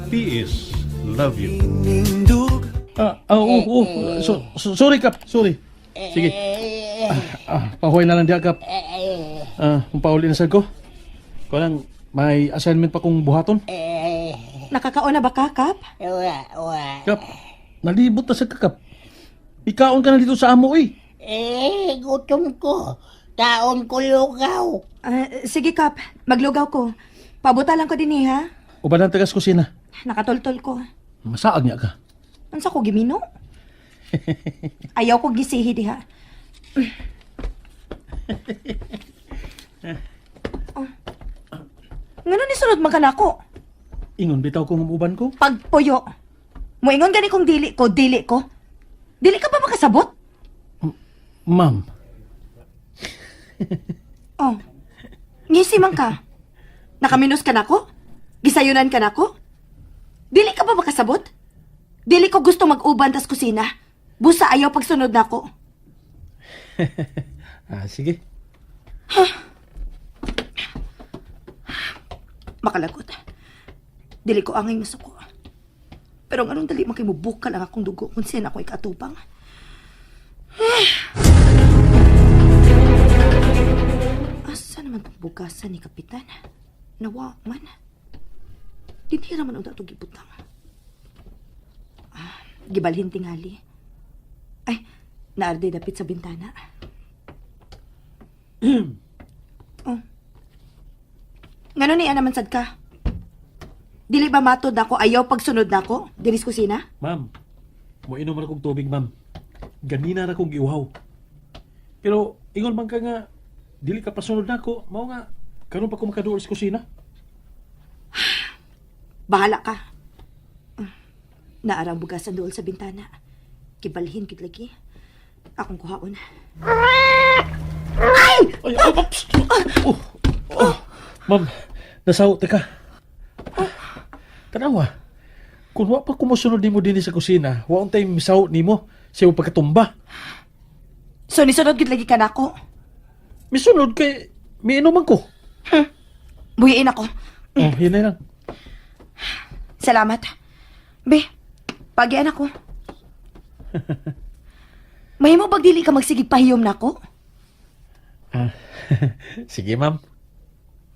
PS. Love you. Ah, oh. So, sorry, Kap. Sorry. Sige. Pahuway na lang diya, Kap. Pauli na sad ko. Ko lang, may assignment pa kong buhaton. Nakakaon na ba ka, Kap? Wa, wa. Kap, nalibot na sa ka, Kap. Ikaon ka na dito sa amo, eh. Eh, gutom ko. Taon ko lugaw. Ah, sige, Kap. Maglugaw ko. Pabuta lang ko din eh, ha? Uban ang tagas kusina. Nakatultol ko. Masaag niya ka. Unsa ko gimino? Ayaw ko gisihi diha. Oh. Ngano ni sunod man ka nako? Ingon bitaw kong umuban ko. Pagpuyo. Moingon gani kong dili ko, dili ko. Dili ka ba makasabot? Ma'am, Oh. Ngisi man ka. Nakaminos ka nako? Gisayunan ka nako? Dili ka ba makasabot? Dili ko gusto mag-uban tas kusina. Busa ayaw pagsunod nako. Sige. Makalagot. Dili ko angay masuko. Pero ang anong dali man kay mubukal ang akong dugo kung siya na ako ikatubang. Asa naman tong bugasan ni Kapitan? Nawa man. Dinhi raman unta itong gibutang. Gibalhin tingali. Ay, naarde dapit sa bintana. Oh. Ngano niya naman sad ka? Dili ba matod nako ayaw pagsunod nako? Diris kusina? Ma'am, moinom ra kong tubig, ma'am. Ganina ra kong giuhaw. Pero ingon man ka nga dili ka pasunod nako, mao nga karon pa ko makaduol sa kusina. Bahala ka. Naarang bugasan dool sa bintana. Kibalhin gid lagi. Akong kuhaon. Ay, ay, oops. Oh. Ma'am, nasaw ka. Tanawa. Kung wa pa kumusunod nimo dinhi sa kusina, wa untay misaw nimo sa imong pagkatumba. So nisunod gid lagi ka nako. Misunod kay miinom man ko. Buhiin ako. Oh, yun na lang. Salamat. Be, pagian ako. Mahimo bag dili ka magsigig pahiyom nako? Sige, ma'am.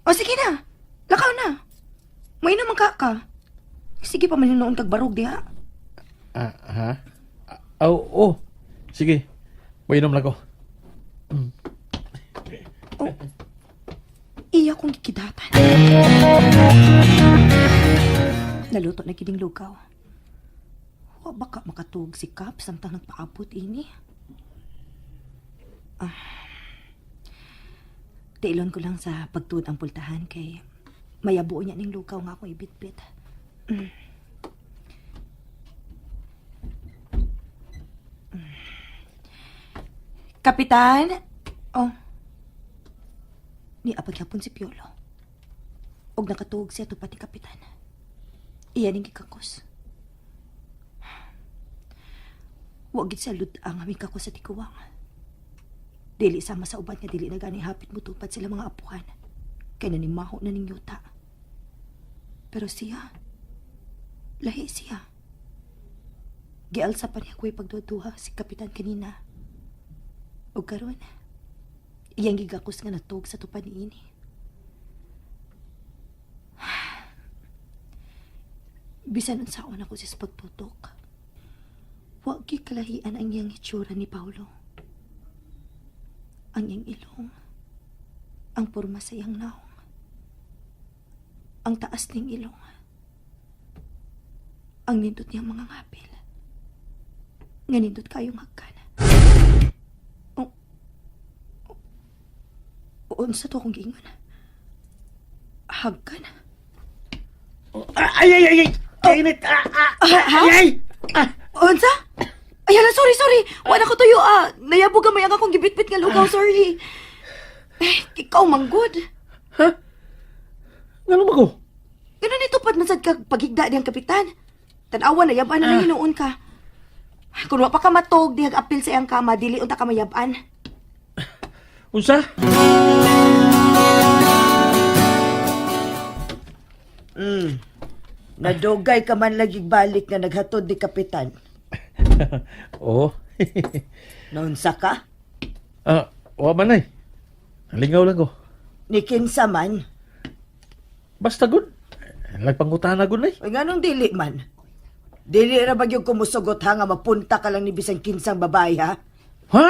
O sige na. Lakaw na. Mainom man ka ka. Sige pa man noon kag barog diha. Ha? Oh. Sige. Mainom lang ko. Oh. Iya kong gikidatan. Naluto na gining lugaw. Wa baka makatuog si Kap samtang nagpaabot ini. Ah. Tiilon ko lang sa pagtuod ang pultahan kay mayabuo niya ning lugaw nga akong ibitbit. Kapitan? Oh. Ni apagyapon si Piolo. Og nakatuog siya tupad ni Kapitan. Iyan ang gikakos. Wa gid siya lud-ang aming kakos sa tikuwang. Dili sama sa uban nga dili na gani hapit mo tupad sila mga apuhan. Kay nanimaho na ning yuta. Pero siya, lahi siya. Gialsa pa niya ko'y pagduha si Kapitan kanina. Og karon, iyang gigakos nga natuog sa tupad niini. Bisan unsaon ako sa pagtutok. Wa gyud kalahian ang iyang hitsura ni Paulo. Ang iyang ilong, ang porma sa iyang naong, ang taas ning ilong, ang nindot niyang mga ngapil. Nga nindot kayong hagkan. Oh, unsa to akong giingon? Hagkan? Ay, ay, ay, ay! Kainit! Ha? Ay, ay! Unsa? Ay, hala, sorry, sorry. Wala ko tuyo, ah. Nayabog gamay ang akong gibitbit nga lugaw, sorry. Eh, ikaw manggod. Ha? Ngano man ko? Ganun ito pad man sad ka paghigda diyang kapitan. Tanawa na yab-an na lang hinuon ka. Kung wa pa ka matog, dihag apil sa iyang kama, dili unta ka mayab-an. Unsa? Nadugay ka man lagi balik nga naghatod ni Kapitan. Oo. Naunsa ka? Ah, wa man ay. Lingaw lang ko. Ni kinsa man? Basta good. Nagpangutana gud nay. Uy, nganong dili man? Dili ra ba gyud kumusugot ha nga mapunta ka lang ni bisan kinsang babae ha? Ha?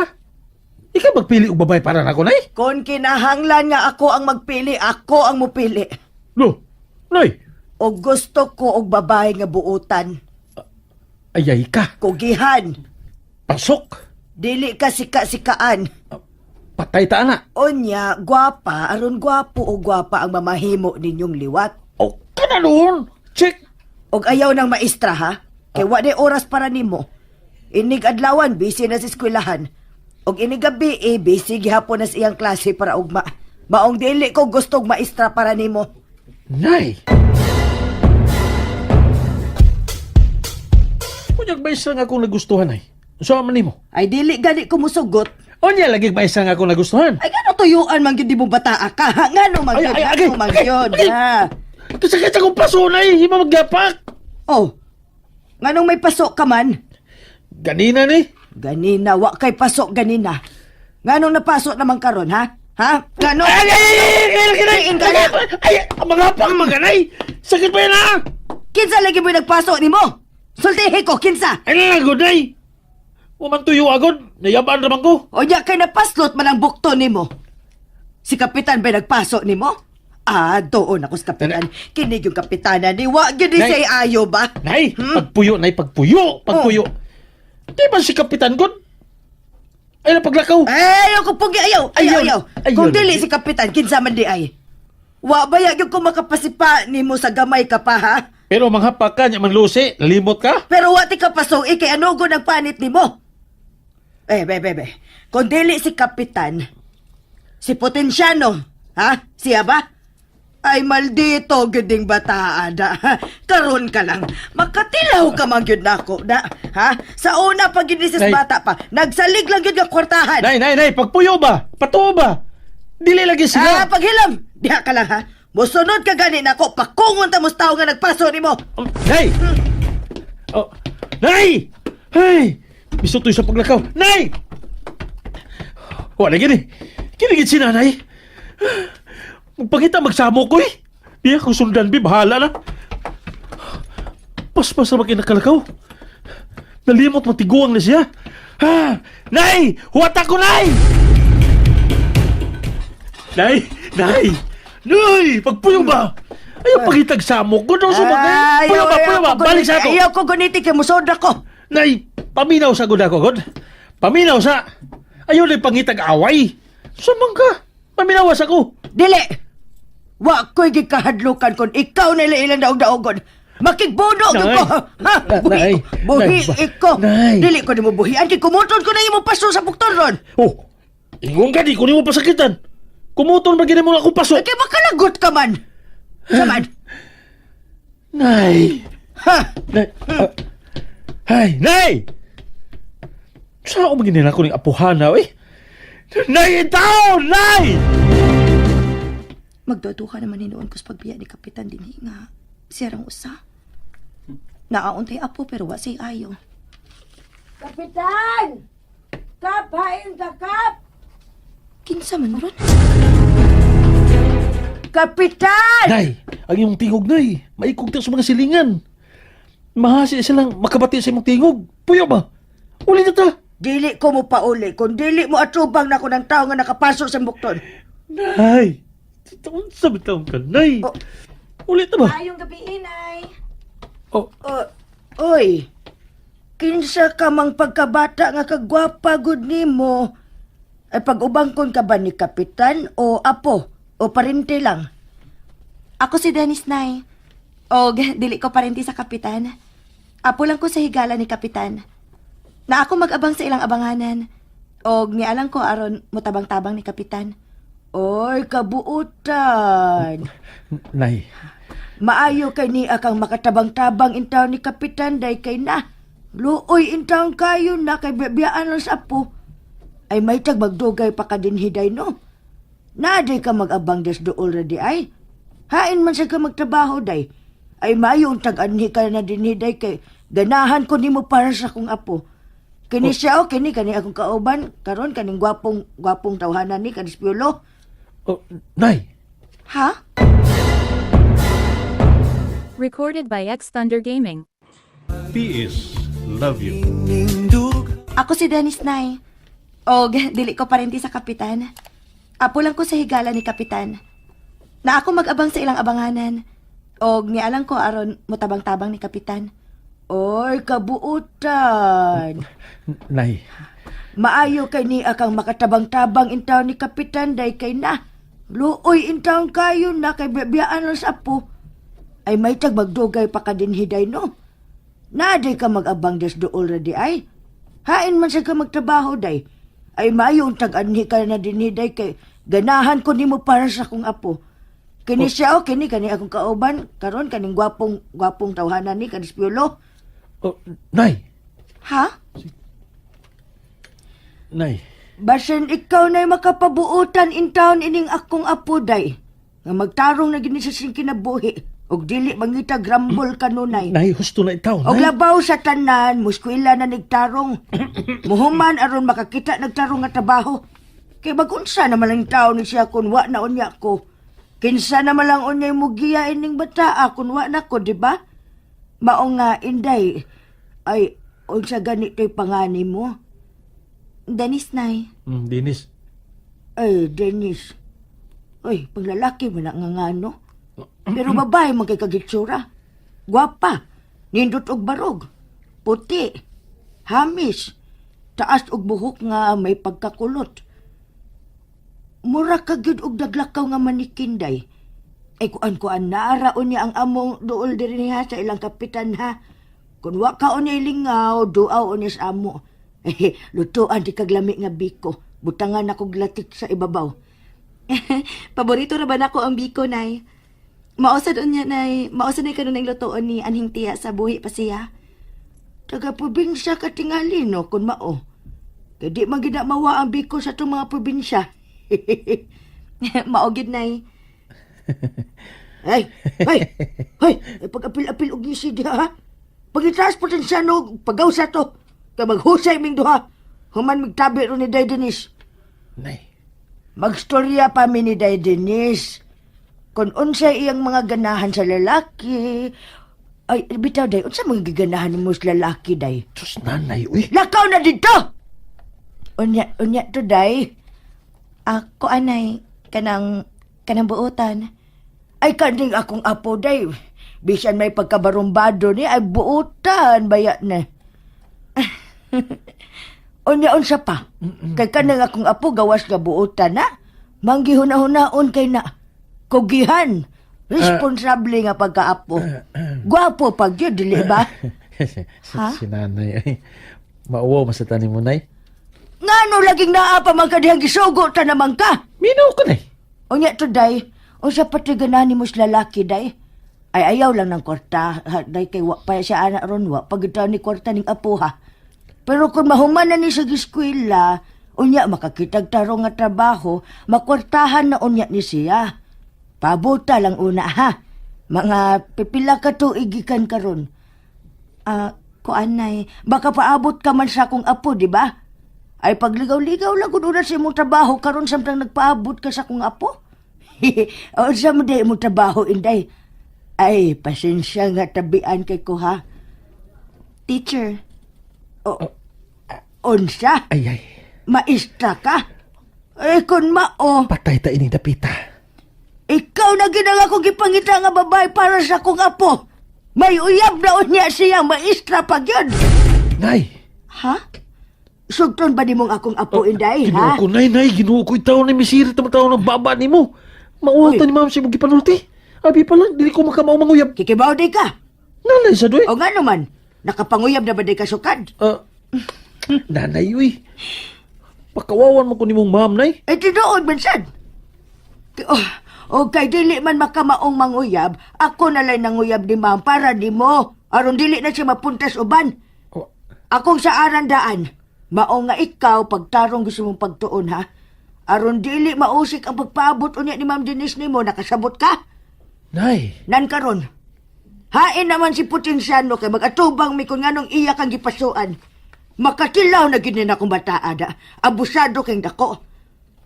Ikaw magpili og babae para nako nay? Kon kinahanglan nga ako ang magpili, ako ang mupili. No. Nay. O gusto ko og babae nga buutan. Ayay ka. Kugihan. Pasok. Dili ka sika-sikaan. Patay ta ana. Onya, gwapa, aron gwapo o gwapa ang mamahimo ninyong liwat. O kana noon. Check. Og ayaw ng maestra ha? Kay wa day oras para nimo. Inig adlawan busy na sa eskwelahan. Og inig gabi eh, busy gihapon na sa iyang klase para ugma. Maong dili ko gustog maestra para nimo. Nay. Kunyag maestra nga akong nagustuhan ay. Unsa man nimo? Ay dili gani ko musugot. Unya lagi maestra nga akong nagustuhan. Ay ngano tuyuan man gyud di mo bataa ka? Ha? Ngano man Ay, gyud? ay, agay, Ngano man agay, gyud? agay. Ha? Kasakit akong paso nay, hima magyapak. Oh. Nganong may pasok ka man? Ganina ni. Ganina wa kay pasok ganina. Nganong napasok naman karon ha? Ha? Ngano? Ay, ay, ay, ay, ay, ay, ay, Tiin ka na. ay, ang mga hapak, maganay. Sakit pa yan, ah. Kinsa lagi mo nagpasok nimo? Sultihi ko kinsa? Ay, nalagod, ay. Waman tuyo agod. Nayabaan naman ko. O nya kay napaslot man ang bukto nimo. Si kapitan ba nagpaso nimo? Ah, doon ako sa kapitan. Kinig yung kapitana ni wa gyud ni Nay. say ayo ba? Nay, pagpuyo, nay, pagpuyo, pagpuyo. Di ba si Kapitan God? Ay, napaglakaw. Eh, ayaw ko pugi ayaw. Ayaw, Ayun. ayaw. Ayun. Kung dili si kapitan kinsa man di ay. Wa ba gyud ko makapasipa nimo sa gamay ka pa ha? Pero manghapak ka, nya man lusi, nalimot ka. Pero wa ti ka paso eh, kay ano go nagpanit nimo? Eh, be, be, be. Kung dili si kapitan, si Potensyano, ha? Siya ba? Ay, maldito, guding bataan, da. Karon ka lang. Makatilaw ka man gyud nako, da. Ha? Sa una pag gyud ni sis Nay. bata pa, nagsalig lang gyud nga kwartahan. Nay, nay, nay, pagpuyo ba? Patuo ba? Dili lagi Ah, sila. paghilam! Diha ka lang, ha? Musunod ka gani nako, pakungon ta mo sa tawo nga nagpaso nimo. Oh, Nay! Oh, Nay! Hey! Bisutoy sa paglakaw. Nay! Wala gini. Kinigit si nanay. Magpangita magsamo ko eh. Biya kung sundan bi, bahala na. Paspas na makinakalakaw. Nalimot matiguang na siya. Ha! Nay! Huwata ko, Nay! Nay! Nay! Nay! Pagpuyo ba? Ayaw pagitag samo ko. Daw sumakay. Puyo ba? Puyo ba? ko Balik sa guniti- ato. Ayaw ko guniti kay musunod ako. Nay, paminaw sa gud ako, god. Paminaw sa. Ayaw na pangitag away. Sumang ka. Paminawas ako. Dili! Wa ko'y gikahadlukan kon ikaw na ilang daog-daogon. Makigbuno gyud ko. Ha? Buhi, Nay. buhi Nay, ba- iko. Nay. Dili ko nimo buhian kay kumuton ko na imong paso sa bukton ron. Oh, ingon ka di ko nimo pasakitan. Kumuton ba gini mo akong paso? Ay, kay makalagot ka man. Saman. Nay. Ha? Nay. Ah, ay, nay. Saan ako maginin ako ng apuhana, eh? Nay, itaw! Nay! Magduduha naman hinuon ko sa pagbiya ni Kapitan dinhi nga siya rang usa. Naauntay apo pero wa say ayo. Kapitan! Kap, hain ka, kap! Kinsa man ron? Kapitan! Nay, ang imong tingog, nay. Maikog ta sa mga silingan. Mahasi silang makabati sa imong tingog. Puyo ba? Uli na ta. Dili ko mo pauli kung dili mo atubang na ko ng tao nga nakapaso sa bukton. Nay! Taon sa bitaw ka, Nay! Oh. Ulit na ba? Ayong gabi, inay. Oh, Oy, kinsa ka mang pagkabata nga kagwapa gud nimo? Ay pag-ubangkon ka ba ni kapitan o apo o parente lang? Ako si Dennis, Nay. Og dili ko parenti sa kapitan. Apo lang ko sa higala ni kapitan. Na ako mag-abang sa ilang abanganan. Og nialang ko aron mutabang-tabang ni kapitan. Oy, kabuutan. Nay. Maayo kay niya kang makatabang-tabang intaw ni kapitan day kay na. Luoy intaw kayo na kay biyaan lang sa apo. Ay may tag magdugay pa ka din hiday no. Naaday ka mag-abang des dool ra di ay. Hain man sa ka magtrabaho day. Ay maayo tag-anhi ka na dinhi day kay ganahan ko nimo para sa akong apo. Kini siya o kini kani akong kauban karon kaning gwapong gwapong tawhanan ni kanis Piolo. Oh, Nay. Ha? Recorded by X Thunder Gaming. PS love you. Ako si Dennis, Nay. Og, dili ko parenti sa kapitan. Apo lang ko sa higala ni kapitan. Na ako mag-abang sa ilang abanganan. Og, nialang ko aron mutabang-tabang ni kapitan. Oy, kabuutan. Nay. Maayo kay niya kang makatabang-tabang intaw ni Kapitan day kay na. Luoy intaw kayo na kay biyaan lang sa apo. Ay may tag magdugay pa ka din hiday no. Naaday ka mag-abang des dool ra di ay. Hain man sa ka magtrabaho day. Ay maayo tag-anhi ka na din hiday kay ganahan ko nimo para sa akong apo. Kini siya o kini kani akong kauban karon kaning gwapong gwapong tawhanan ni kanis Piolo. Oh, Nay. Ha? Nay. Basin ikaw na'y makapabuotan in town ining akong apo day. Nga magtarong na gini sa sing kinabuhi. Og dili mangita grumble kanunay. Nay, husto na itaw, Og Nay. labaw sa tanan, muskwila na nigtarong. Muhuman aron makakita nagtarong nga trabaho. Kay magunsa naman lang taon ni siya kun wa na unya ko. Kinsa naman lang unya'y mugiya ining bataa kun wa na ko, di ba? Mao nga, inday, ay, unsa ganito'y pangani mo? Dennis, Nay. Dennis. Ay, Dennis. Ay, panglalaki man na nga ngano. Pero babae man kay kagitsura. Gwapa. Nindot og barog. Puti. Hamis. Taas og buhok nga may pagkakulot. Mura ka gyud og daglakaw nga manikinday. Ay kuan-kuan naaraon niya ang among duol diri niya sa ilang kapitan ha. Kun wa ka unya ilingaw, duaw unya sa amo. Eh, lutuan di kaglami nga biko. Butangan ako glatik sa ibabaw. Paborito ra ba nako ang biko, Nay? Mausad unya, Nay. Mausad na kanunay lutoon ni anhing tiya sa buhi pa siya. Taga probinsya ka tingali no kun mao. Kay di man gid na mawa ang biko sa itong mga probinsya. Mao gyud, Nay. Ay, ay, ay, ay pag-apil-apil og ngisi diha ha. Pag-itaas potensyano, pagaw sa to. Kay maghusay ming duha. Human migtabi ro ni Day Denise. Nay. Magstorya pa mi ni Day Denise. Kung unsay iyang mga ganahan sa lalaki, ay, bitaw day, unsa mga giganahan mo sa lalaki day? Diyos, nanay, uy. Lakaw na dito! Unya, unya to day. Ako, anay, kanang buotan. Ay kaning akong apo day. Bisan may pagkabarumbado ni ay buutan baya na. Unya unsa pa? Kay kanang akong apo gawas nga buutan na. Manggihuna-hunaon kay na. Kugihan. Responsable nga pagkaapo. Gwapo pag yun, dili ba? Ha? Si nanay, ay. Mauwaw, masatani mo, Nay. Ngano laging naa pa man ka dihang gisugo ta naman ka? Minaw ka, Nay. Unya to day, unsa pati ganahan nimo sa lalaki day? Ay ayaw lang ng kwarta, ha, day kay wa pa siya ana ron wa pagitaw ni kwarta ning apo ha. Pero kung mahuman na ni sa eskwela, unya makakitag tarong nga trabaho, makwartahan na unya ni siya. Pabuta lang una ha. Mga pipila ka tuig gikan karon. Ah, kuan, Nay. Baka paabot ka man sa akong apo, di ba? Ay pagligaw-ligaw lang gud una sa imong trabaho karon samtang nagpaabot ka sa akong apo. O sa mo day imong trabaho inday. Ay pasensya nga tabian kay ko ha. Teacher. O, unsa? Ay, ay. Maestra ka? Eh kun mao, Patay ta ining dapita. ikaw na ginang akong gipangita nga babae para sa akong apo. May uyab na unya siya, maestra pa gyud. Nay. Ha? Sugton ba nimong akong apo inday Ginoo ha? ko, Nay, Nay. Ginoo ko itaw na misiri tama tao ng baba ni mo. Mauwaw ta ni ma'am sa imong gipanulti. Abi pa lang, dili ko makamao manguyab. Kikibaw day ka. Nanay sa doy. O nga naman, nakapanguyab na ba di ka sukad? Ah, nanay, uy. Pakawawan mo ko ni mong ma'am, Nay. Eh, tinuod man sad. Oh, o kay dili man makamaong manguyab, ako na lang nanguyab ni ma'am para di mo. Aron dili na siya mapuntas uban. Oh, Akong sa arandaan, mao nga ikaw pagtarong gusto mong pagtuon ha. Aron dili mausik ang pagpaabot unya ni Ma'am Denise nimo, nakasabot ka? Nay. Nan karon. Hain naman si Potensyano kay mag-atubang mi kung nganong iya kang gipasuan. Makatilaw na gid ni akong bataa da. Abusado kay dako.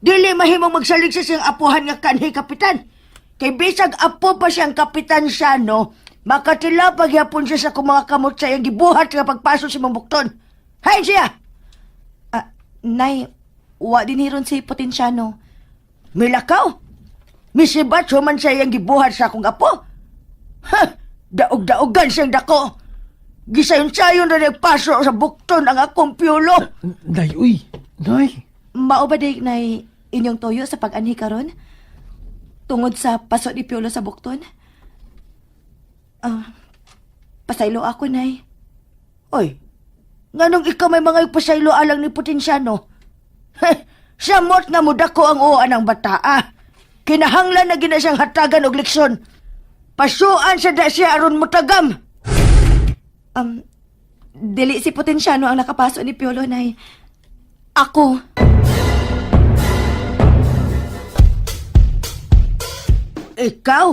Dili mahimong magsalig sa siyang apuhan nga kanhi kapitan. Kay bisag apo pa siyang kapitan siya, no? Makatilaw pagyapon siya sa akong mga kamot sa iyang gibuhat nga pagpaso sa imong bukton. Hain siya! Ah, Nay, wa din hiron si Potensyano. Milakaw! Misibat man sa iyang gibuhat sa akong apo. Ha! Daog-daogan siyang dako. Gisayon-sayon na nagpaso sa bukton ang akong piyulo. Nay, uy! Nay! Mao ba day, Nay, inyong toyo sa pag-anhi karon? Tungod sa paso ni Piolo sa bukton? Ah, pasaylo ako, Nay. Oy, nganong ikaw may mga ipasaylo alang ni Potensyano? Heh, samot nga mudako ang uwan ng bataa. Kinahanglan na gina siyang hatagan og leksyon. Pasuan sa da siya aron mutagam. Dili si Potensyano ang nakapaso ni Piolo, Nay. Ako. Ikaw?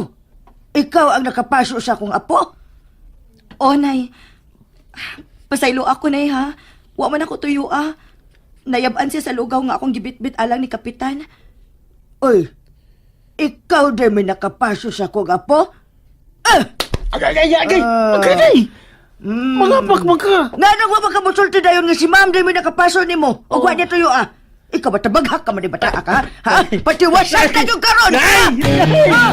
Ikaw ang nakapaso sa akong apo? O, Nay. Pasaylo ako, Nay, ha? Wa man ako tuyo, ah. Nayab-an siya sa lugaw nga akong gibitbit alang ni Kapitan. Oy, ikaw din may nakapaso sa akong apo? Ah! Agay, agay, agay! Agay, nay! Mangapak man ka! Nga nang wa makamusulti dayon nga si ma'am din may nakapaso nimo. Og wa niya tuyo ah. Ikaw ba tabaghak ka man di bata ka? Ha? Patiwasan ka yung karon! Nay! Ha?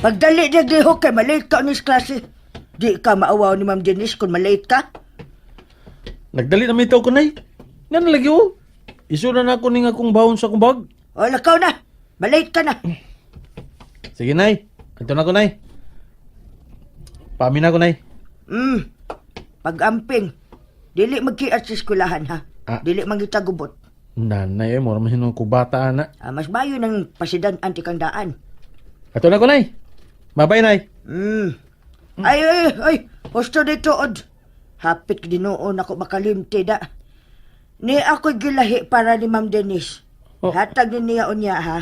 Pagdali niya lihok kay malate ka ni klase. Di ka maawaw ni Ma'am Denise kung malate ka. Nagdali na mitaw ko, Nay. Nga na lagi, oh. Isura na ako ning akong baon sa akong bag. O lakaw na. Malate ka na. Sige, Nay. Anto na ko, Nay. Pamin na ko, Nay. Pag-amping. Dili magkiat sa eskwelahan ha. Ah. Dili mangitagubot. Nanay, eh, mura man hinong kubata, ana. Ah, mas bayo ng pasidan anti kang daan. Ato na ko, Nay. Bye-bye, Nay. Ay, ay, ay, husto dito, od. Hapit dinuon ako makalimti da. Ni ako'y gilahi para ni Ma'am Denise. Oh. Hatag ni niya unya, ha?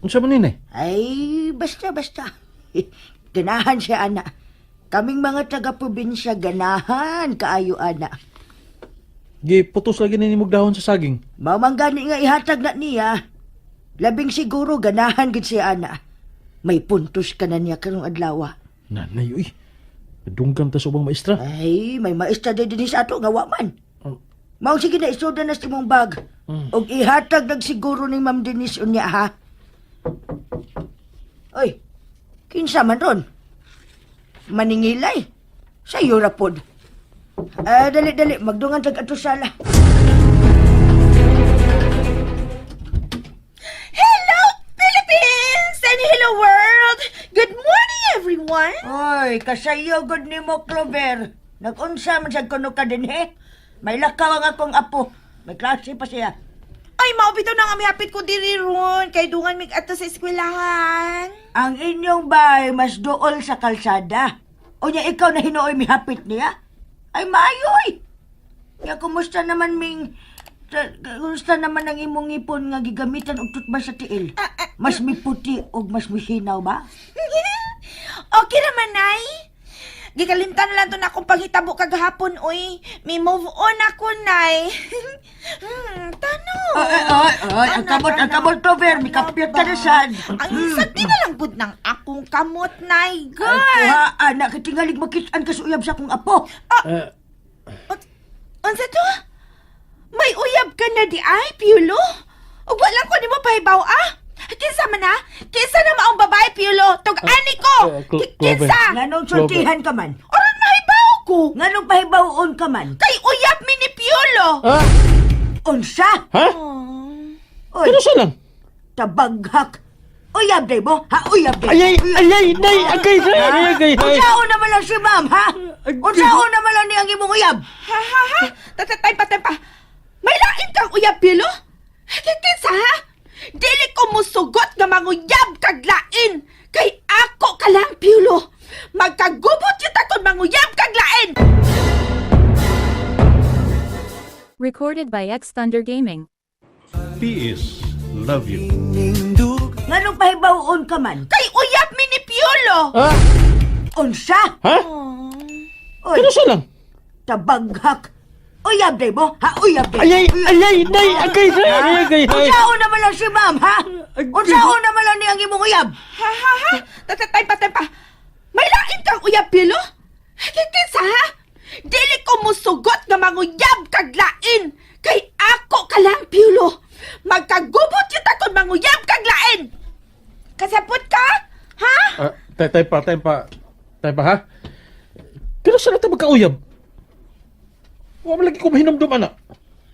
Unsa man ni, Nay? Ay, basta, basta. Ganahan siya, ana. Kaming mga taga-probinsya, ganahan kaayo, ana. Giputos lagi ni nimog dahon sa saging. Mamanggani nga ihatag na niya. Labing siguro, ganahan gid siya, ana. May puntos ka na niya karong adlaw. Nanay, uy. Nadunggan ta sa ubang maestra. Ay, may maestra din din sa ato nga wa man. Oh. Mao sige na isuda na sa imong bag. Og ihatag nagsiguro ni Ma'am Denise unya ha. Oy, kinsa man ron? Maningilay. Sayo ra pod. Ah, dali dali magdungan tag ato sala. Hello, Philippines! And hello, world! Good morning, everyone! Oy, kasayo gud nimo Clover. Nagunsa man sad kuno ka dinhi? May lakaw ang akong apo. May klase pa siya. Ay, maubito na nga mihapit ko diri ron. Kay dungan mig ato sa eskwelahan. Ang inyong bay mas dool sa kalsada. O niya ikaw na hinuoy mihapit niya? Ay maayoy! Ya kumusta naman ming kumusta naman ang imong ngipon nga gigamitan og tutbas sa tiil? Mas miputi og mas misinaw ba? Okay naman, Nay. Gikalimtan na lang to na akong panghitabo kagahapon, uy. May move on ako, Nay. Tano. Ay, ay, ay, ang kamot, ang kamot, Clover, mikapiyot ka na sad. Ang sakti na lang gud ng akong kamot, Nay. Ay, God. kuha, anak, kitingalig makitaan ka sa uyab sa akong apo. Eh, Unsa to? May uyab ka na di ay, Piolo? Ug wala ko nimo pahibaw ah? Kinsa man ah? Kinsa na maong babae, Piolo? Tug-ani ko! Clover. Kinsa? Nganong sultihan ka man? Oron mahibaw ko! Nganong pahibawoon ka man? Kay uyab mi ni Piolo! ah! Unsa? Ha? Oy, Pero sa lang? tabaghak. Uyab day mo? Ha, uyab day. Ay, ay, ay, ay, nay! Agay, nay! Ay, agay, ay! Unsaon naman lang si ma'am, ha? Unsaon naman lang niya ang imong uyab? Ha ha ha! Tatatay pa, tay pa! May lain kang uyab, Piolo? Kinsa ha? Dili ko musugot nga manguyab kag lain! Kay ako ka lang, Piolo! Magkagubot yung takon manguyab kag lain! Recorded by X Thunder Gaming. PS, love you. Nganong pahibawoon ka man? Kay uyab mi ni Piolo! Ah! Unsa? Ha? Oy, Ano sa lang? tabanghak. Uyab day mo, ha? Uyab day. Ay, ay, ay, ay, nay, agay, nay, agay, agay, ay. Unsaon naman lang si ma'am, ha? Unsaon naman lang niyang imong uyab? Ha ha ha! Time pa, time pa! May lain kang uyab, Pilo? Kinsa ha? Dili ko musugot nga manguyab kag lain! Kay ako ka lang, Piolo! Magkagubot yun akong manguyab kag lain! Kasapot ka? Ha? Ah, tay, tay pa, tay pa. Tay pa, ha? Pero saan natin magkauyab? Wa man lagi ko mahinumdum, anak.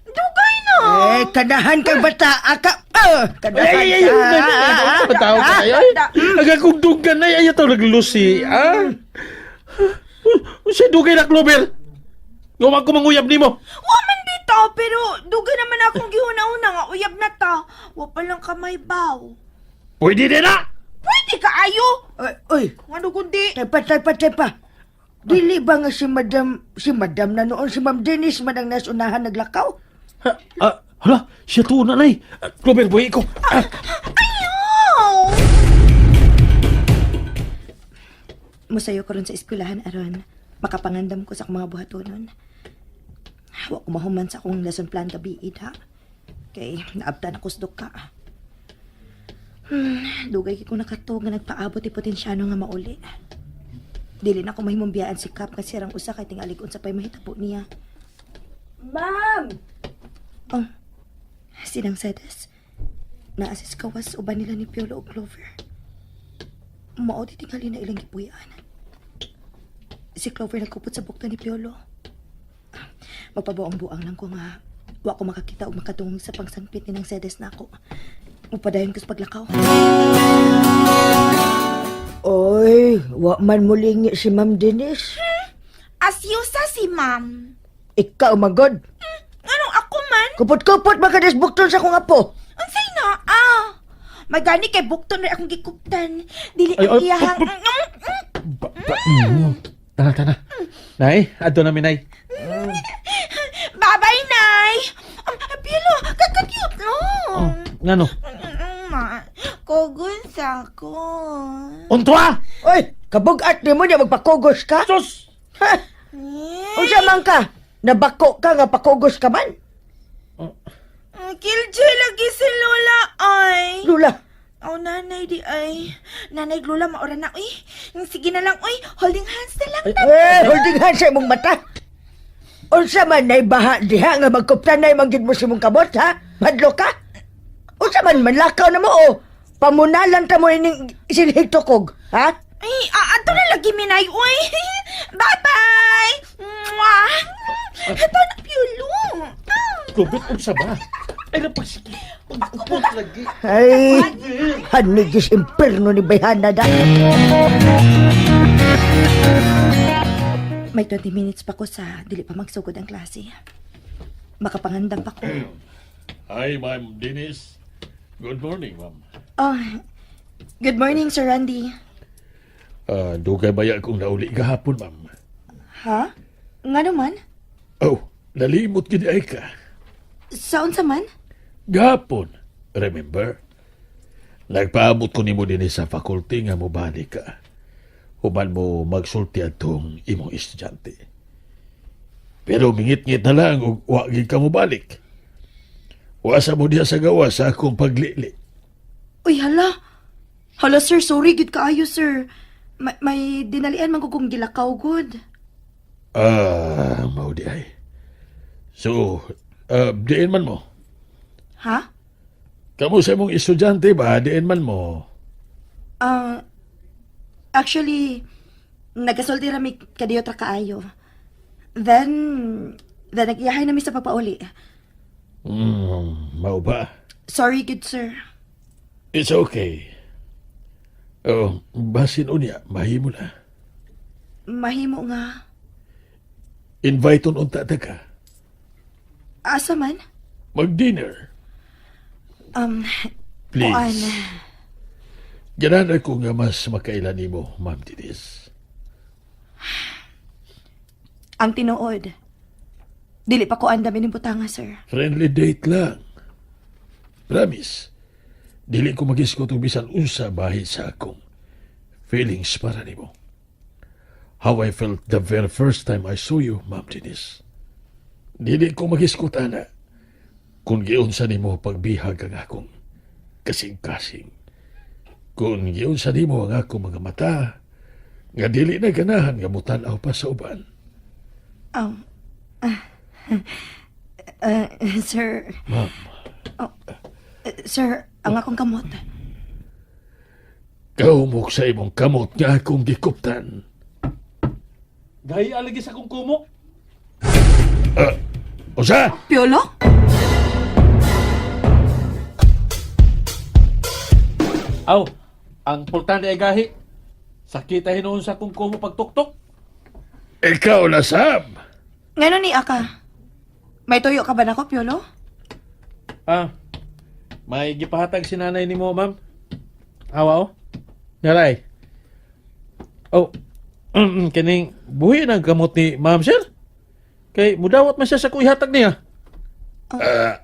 Dugay na! Eh, kanahan kang bata, aka. Ah, kanahan Ay, ay, ay, ka. ay, ay, ay, ay, ay, ay, ay, duggan ay, ay, ito naglusi, ah. Unsay dugay na, Clover? Ngawa ko manguyab nimo. Wa man bitaw, pero dugay naman akong gihuna-una nga uyab na ta. Wa pa lang kamay baw. Pwede din na! Pwede ka ayo! Oy, oy, Ano kundi? Tepa, tepa, tepa. Dili ba nga si madam na noon, si Ma'am Denise man ang nasunahan naglakaw? Ha, ah, hala, siya to na, nay. Ah, Clover, buhi ko. Ah, Ayaw! Musayo ko ron sa eskwelahan aron makapangandam ko sa akong mga buhatonon. Wa ko mahuman sa akong lesson plan gabi ha. Kay naabtan ako sa duka. Dugay kay ko nakatug nga nagpaabot ti potensyano nga mauli. Dili na ko mahimong biyaan si Kap kasi sirang usa kay tingalig unsa pay mahitabo niya. Ma'am! Oh, sinang Sedes. Naasis kawas uban nila ni Piolo o Clover. Mao di tingali na ilang gipuy-an. Si Clover nagkupot sa bukto ni Piolo. Magpabuang-buang lang ko nga wa ko makakita o makatungog sa pangsangpit ni ng Sedes na ako. Mupadayon ko sa paglakaw. Oy, wa man mulingi si Ma'am Denise. Asyusa si ma'am. Ikaw, magod. Anong ako man? Kupot-kupot makadis bukton sa akong apo. Unsay na ah? Magani kay bukton rin akong gikuptan. Dili Ay, ang ay, iyahang. put, ba, ba, Tana, tana. Nay, adto namin, nay. Bye-bye, Nay. Pilo, kaka-cute no. Oh, ngano? Ma, kogon sa ko. Untwa! Oy, kabugat ni mo niya magpakugos ka? Sus! Ha? Unsa man ka? Nabako ka nga pakugos ka man? Killjoy lagi si Lola ay. Lula, Oh, nanay di ay. Nanay Lola, maura na uy. Sige na lang uy. Holding hands na lang. eh, holding hands sa imong mata. Unsa man nay baha diha nga magkuptanay man gid mo sa imong kamot, ha? Madlo ka? Unsa man manlakaw na mo o pamunalan ta mo ining silhig tukog, ha? Ay, ato na lagi minay uy. Bye-bye. Mwah. Ito na piulo. Clover, unsa ba? Ay, napagsige. Pagkupot lagi. Ay, hanigis imperno ni Bayhana da. May 20 minutes pa ko sa dili pa magsugod ang klase. Makapangandam pa ko. Hi, Ma'am Denise. Good morning, ma'am. Oh, good morning, Sir Randy. Ah, dugay baya kong nauli gahapon, ma'am. Ha? Nga naman? Oh, nalimot gid ay ka. Sa unsa man? Gahapon, remember? Nagpaabot ko nimo dinhi sa faculty nga mobalik ka. Human mo magsulti atong imong estudyante. Pero mingit-ngit na lang og wa gid ka mobalik. Wa sa mo diha sa gawa sa akong paglili. Uy, hala. Hala, sir. Sorry, good kaayo, sir. May dinalian man ko kong gilakaw, good. Ah, mao di ay. So, diin man mo. Ha? Kamo sa imong estudyante ba, diin man mo. Ah, actually, nagasulti rami kadiyo tra kaayo. Then, nag-iyahay nami sa pagpauli. Mao ba? Sorry, good sir. It's okay. Oh, basin unya, mahimo na. Mahimo nga. Invite on unta ta ka. Asa man? Mag-dinner. Kuan. Please. Ganahan ako nga mas makailan nimo, Ma'am Denise. Ang tinuod. Dili pa ko andam ining butanga, sir. Friendly date lang. Promise. Dili ko magiskot og bisan unsa bahin sa akong feelings para nimo. How I felt the very first time I saw you, Ma'am Denise. Dili ko maghisgot ana kung giunsa nimo pagbihag ang akong kasing-kasing. Kung giunsa nimo ang akong mga mata, nga dili na ganahan nga mutan-aw pa sa uban. Sir, Ma'am, sir, ang akong kamot. kahumok sa imong kamot nga akong gikuptan. Gahi alagi sa akong kumo. Usa! Piolo? Aw, ang pultan ay gahi. Sakita hinuon sa akong kumo pagtuktok. Ikaw na, Sam! Ngano ni Aka? May tuyo ka ba nako, Piolo? Ah, may gipahatag si nanay nimo, ma'am. Awa oh. Naray. Oh, kining buhi ng gamot ni ma'am sir. Kay mudawat man siya sa kung ihatag niya. Ah,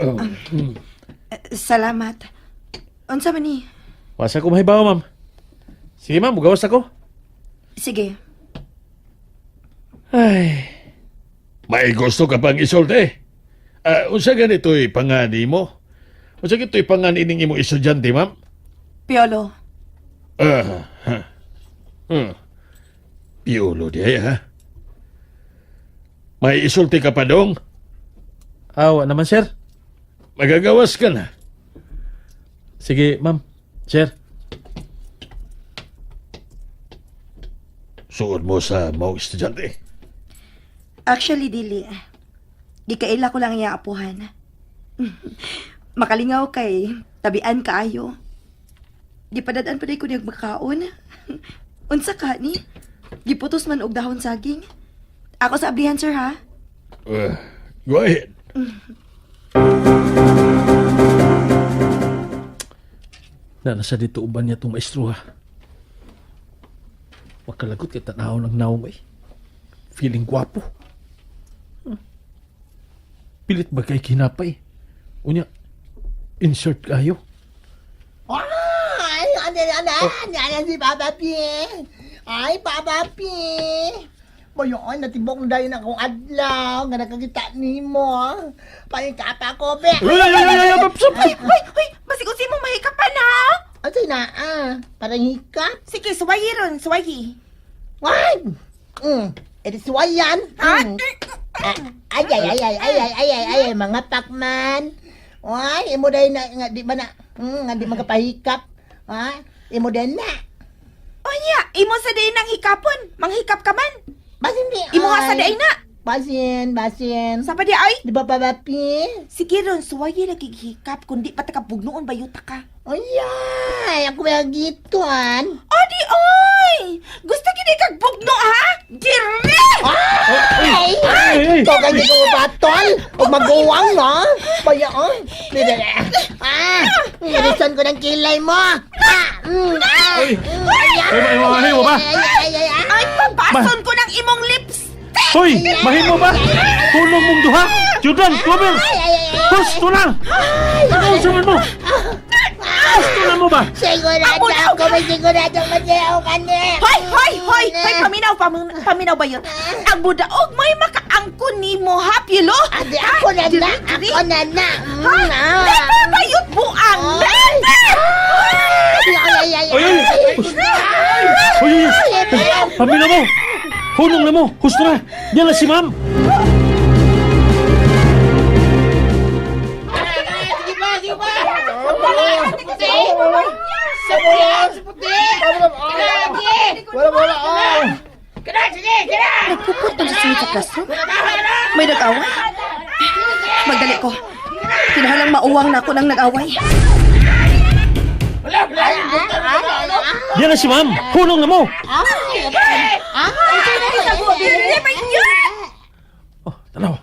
oh. Salamat. Unsa man ni? Wasa ko mahibaw, ma'am. Sige, ma'am, mugawas ako. Sige. Ay, May gusto ka pang isulti? Ah, unsa ganito'y pangani mo? Unsa ganito'y pangani ning imong estudyante, ma'am? Piolo, Ah, ha. Hmm. Piolo di ay, ha? May isulti ka pa dong? awa naman, sir. Magagawas ka na. Sige, ma'am. Sir. Suod mo sa maong estudyante. Actually, dili. Gikaila ko lang iya apuhan. Makalingaw kay tabian kaayo. Gipadad-an pa day ko niyag makaon. Unsa ka ni? Giputos man og dahon saging. Ako sa ablihan, sir, ha? Go ahead. Na nasa dito uban niya itong maestro ha. Wakalagot kay tanaw ng naong eh. Feeling gwapo. Pilit ba kay kinapay? Unya, insert kayo. Ay, ano, ano, ano, ano, si Papa P. Ay, Papa P. Mayon, natibok na dayon akong adlaw nga nakakita nimo. Pahikap ako, be. Ay, ay, ay, ay, ay, ay, Hoy, hoy, hoy! Basig mo mahikap pa na! Ano na, ah? Parang hikap. Sige, suwayi ron, suwayi. Ay! Edi suwayan. Ha? Ah, ay, ay, ay, ay, ay, ay, ay, ay, ay, ay, mga pakman. Ay, imo dahil na, nga, di ba na, nga di magkapahikap. Ha? Imo dahil na. Onya, imo sa day nang hikapon. Manghikap ka man. Basin di, Imo nga sa ay. day na. Basin, basin. Sa pa di ay? Di ba, Papa P? Sige ron, suwayi lagi hikap. Kundi pa ta kabugnoon bayuta ka. Ay, ako ba gituan? O di oy! Gusto gini kag bugno ha? Dire! Ay! ay, ay. Ikaw ka hindi ko batol! O maguwang, no? Baya, oh! Ah! Irisan ko ng kilay mo! Ah! Ah! Ay. Ay, Ay, ay, ay, ay, ba? ay, ay, ay, ay, Ay, pabason ko ng imong lips! Hoy, mahimo ba? Tulong mong duha! Judan, cover! Husto na! Ano sa man mo? Husto na mo ba? Sigurado ako, may sigurado masayaw ka na! Hoy, hoy, hoy! Hoy, paminaw, paminaw ba yun? Ang budaog may makaangkon nimo ha, Pilo? Ate, ako na na! Ako na na! Ha? Ah. Bebe, bayot buang! Bebe! Ay, ay, ay, Ay, ay! Hoy, hoy, hoy! Pamina mo! Hulong na mo! Husto na! Yan na si ma'am! Nagpupot man sa sunod sa classroom. May nag-away? Magdali ko. Kinahalang mauwang na ako ng nag-away. Yan na si ma'am! Hulong na mo! Bebe, bayot! Oh, tanaw.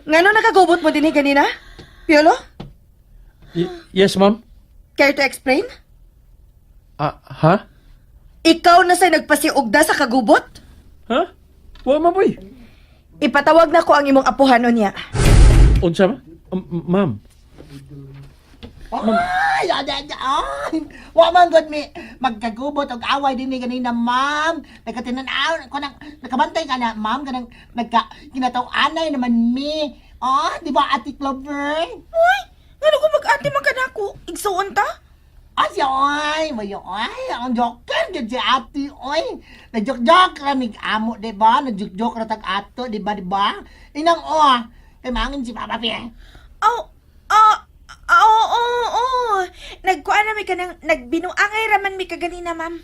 Ngano nakagubot mo dinhi ganina? Piolo, Yes, ma'am. care to explain? Ah, ha? Ikaw na say nagpasiugda sa kagubot? Ha? Wa ma boy. Ipatawag na ko ang imong apuhan niya. Unsa ma? Ma'am. Ay, ay, ay, ay. Wa man gud mi magkagubot og away dinhi kanina, ma'am. Nagkatinan-aw ko nang nakabantay ka na, ma'am, kanang nagka kinataw-anay naman mi. Oh, di ba, Ate Clover? Uy, ngano ko mag-ate man ka nako? Igsuon ta? Ay, siya, oy, mayo, ay, ang joker gud si Ate, oy. Nag-joke-joke ra mig amo, di ba? Nag-joke-joke ra tag ato, di ba, di ba? Inang oh, kay mangin si Papa Pi. Oh, oh, oo, oo, oo. Nagkuan na mi kanang nagbinuangay raman mi kaganina, ma'am.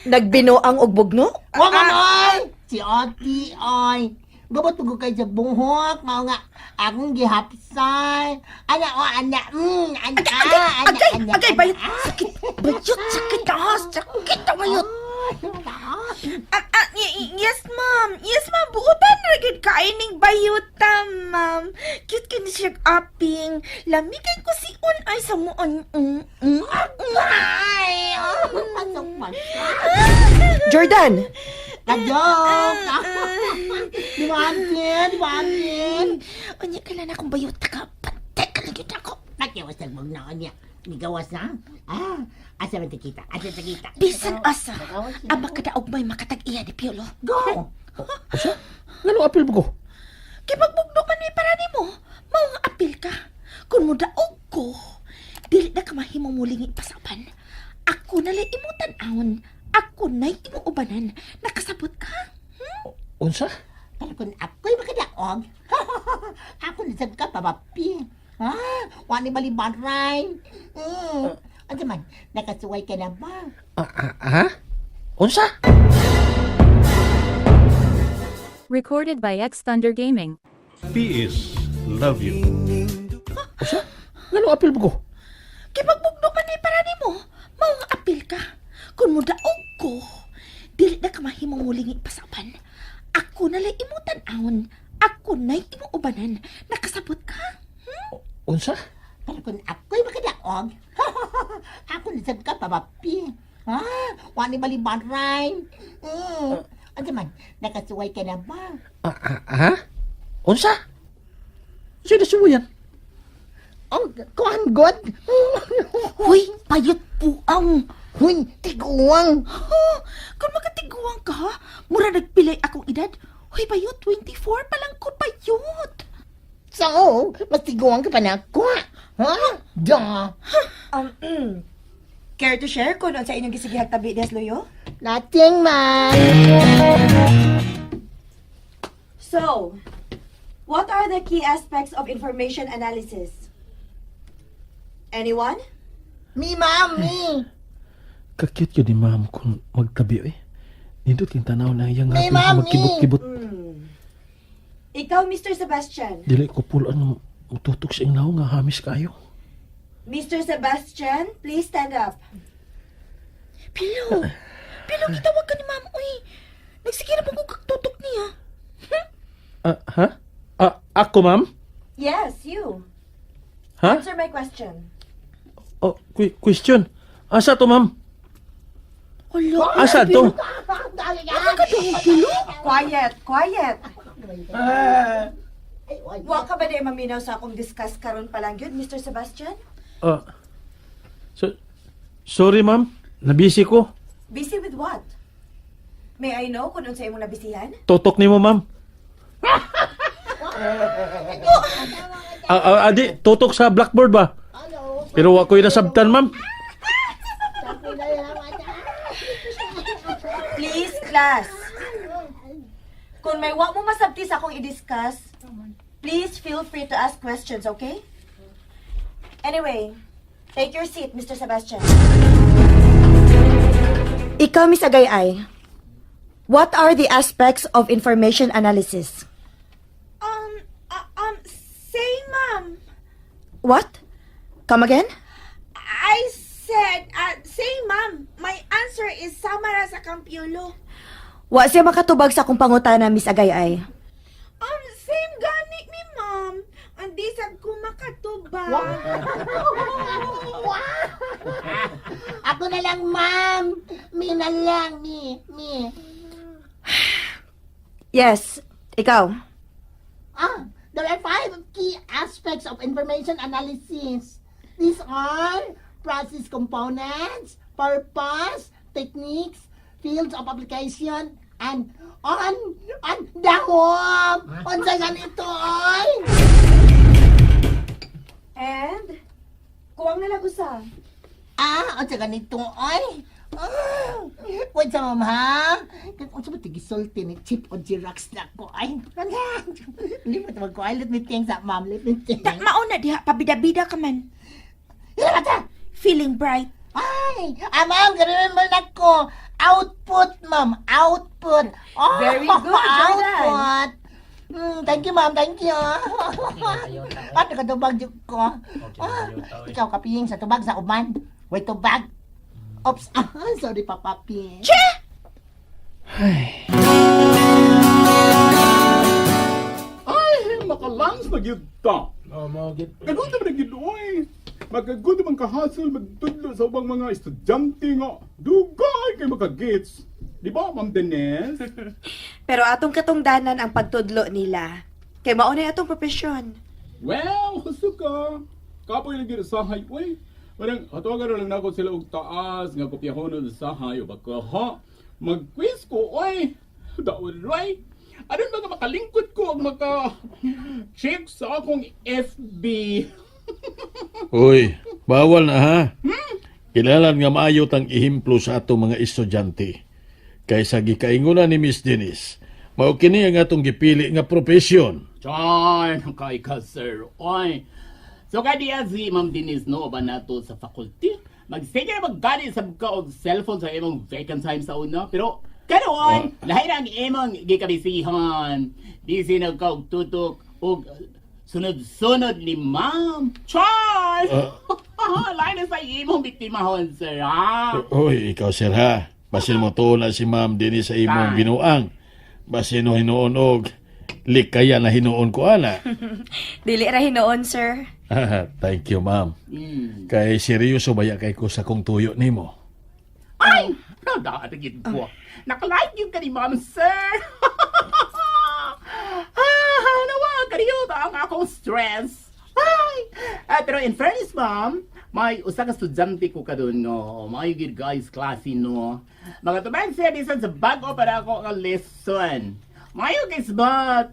Nagbinuang og bugno? Wa man oy! Si Ate, oy. Gabot ko kay sa buhok, mao nga akong gihapsay. Ana o ana, ana, Agay, ana, agay, ana, agay, ana. bayot. Sakit, bayot, sakit ah, sakit ah, bayot. Ah, ah, yes, ma'am. Yes, ma'am. Buotan na gyud kaining bayota, ma'am. Cute kini siya aping. Lamigan ko si un ay sa muon. Ay, oh, pasok man. Jordan! Kajok! Di ba, Ate? Di ba, Ate? Unya kailan akong bayota ka. Pantay ka lang gyud ako. Nakiwas na magnaon niya. Nigawas na? Ah, asa man kita? Asa sa kita? Bisan asa, ang makadaog may makatag-iya ni Piolo. Go! Usa? Ngano apil mo ko? Kay magbugno man may para nimo, mao nga apil ka. Kung mo daog ko, dili na ka mahimong mulingi pasapan. Ako na lang imo tan-awon. Ako na imo ubanan. Nakasabot ka? Unsa? Pero kung ako'y makadaog, ako nisab ka, papapi. Ha? Wani balibaray. Ano man, nakasuway ka na ba? Ah, ah, ha? Unsa? Recorded by X Thunder Gaming. PS Love you. Usa? Ngano apil mo ko? Kay magbugno man may para nimo, mao nga apil ka. Kung mo daog ko, dili na ka mahimong mulingi pasapan. Ako na lang imo tan-awon. Ako na imo ubanan. Nakasabot ka? Unsa? Pero kung ako'y makadaog, ako nisab ka, papapi. Ha? Wani balibaray. Ano man, nakasuway ka na ba? Ah, ah, ha? Unsa? Sino suwayan? Oh, kuhan god. Huy, payot puang. Huy, tiguang. Ha? Kung makatiguang ka, ha? Mura nagpilay akong edad. Huy, bayot, 24 pa lang ko, bayot. So, mas tiguang ka pa na ako. Ha? Duh. Care to share kung sa inyong gisigihag tabi des Luyo? Nothing man. So, what are the key aspects of information analysis? Anyone? Me, ma'am, me. Kakit yun ni ma'am kung magtabi eh. Nindot kang tanaw na iyang May hapon sa mami. magkibot-kibot. Ikaw, Mr. Sebastian. Dili ko pulaan mututok sa iyang nga hamis kayo. Mr. Sebastian, please stand up. Pilo, Pilo, gitawag ka ni ma'am, uy. Nagsige na pong kagtutok niya. Ah, ha? Ah, ako ma'am? Yes, you. Ha? Answer my question. Oh, question. Asa to ma'am? Hala, Asa to? Quiet, quiet. Wa ka ba di maminaw sa akong discuss karon pa lang yun, Mr. Sebastian? Ah. So, sorry ma'am, nabisi ko. Busy with what? May I know kung unsa imong nabisihan? Tutok nimo ma'am. Ah, ah, adi, tutok sa blackboard ba? Pero wa ko'y nasabtan ma'am. Please, class. Kung may wa mo masabti sa akong i-discuss, please feel free to ask questions, okay? Anyway, take your seat, Mr. Sebastian. Ikaw, Miss Agayay, what are the aspects of information analysis? Say, ma'am. What? Come again? I said, say, ma'am. My answer is samara sa Kampiolo. Wa siya makatubag sa akong pangutana, Miss Agayay. Same gani mi, ma'am. Andi sad ko makatubag. Ako na lang, ma'am. Me na lang, me, me. Yes, ikaw. Ah, there are five key aspects of information analysis. These are process components, purpose, techniques, fields of application, and on dahom! Unsa ganito oy? And, kuwang na lang usa. Ah, unsa ganito oy? Ah, wait sa ma'am ha? Unsa ba tigisulti ni chip o Xerox na ko ay? Limot mag ko. Ay, let me think sa ma'am. Let me think. Ta mauna diha pabida-bida ka man. Ila ba ta? Feeling bright. Ay, ah, ma'am, remember na ko. Output, ma'am. Output. Oh, Very good, Jordan. Output. Thank you, ma'am. Thank you. Ah, nakatubag jud ko. Ah, ikaw kapiying sa tubag sa uman. Wait, tubag. Oops. Ah, sorry, Papa P. Che! Ay, makalans na gyud ta. Oh, mao gid. Kagutom na gyud oy. Magkagutom ang kahasol magtudlo sa ubang mga estudyante nga dugay kay makagets. Di ba, Ma'am Denise? Pero atong katungdanan ang pagtudlo nila. Kay mao na atong propesyon. Well, husto ka. Kapoy lagi sa sahay, uy. Parang hatawagan na lang nako sila og taas nga kopyahon sa sahay o baka ha. Mag-quiz ko, oy. Daon, right? Aron ba nga makalingkod ko ang maka check sa akong FB? Uy, bawal na ha. Kinahanglan nga maayo tang ihimplo sa atong mga estudyante. Kaysa gikaingunan ni Miss Denise, mao kini ang atong gipili nga propesyon. Chay, kay ka, sir. Oy. So, kaya si Ma'am Denise no, ba nato sa faculty? Magsige na magkani sa ka og cellphone sa imong vacant time sa una. Pero, karon, lahi na ang imong gikabisihan. Busy na ka og tutok og sunod-sunod ni Ma'am. Chay! Lahi na sa imong biktimahon, sir, ha? Uy, ikaw sir ha. Basin mo to na si Ma'am Denise sa imong Ay. binuang. Basin mo hinuon og likaya na hinuon ko ana. Dili ra hinuon, sir. Thank you, ma'am. Kay seryoso baya kay ko sa kong tuyo nimo. Ay! Nadaatagid ko. Nakalike yun ka ni Ma'am, sir! Ah, nawa, kaniyo ba ang akong stress? Ay! Ah, pero in fairness, ma'am, may usa ka estudyante ko kadun, no. May good guys klase, no. Mga tuban siya bisan sa bago para ako nga lesson. Mayo guys, but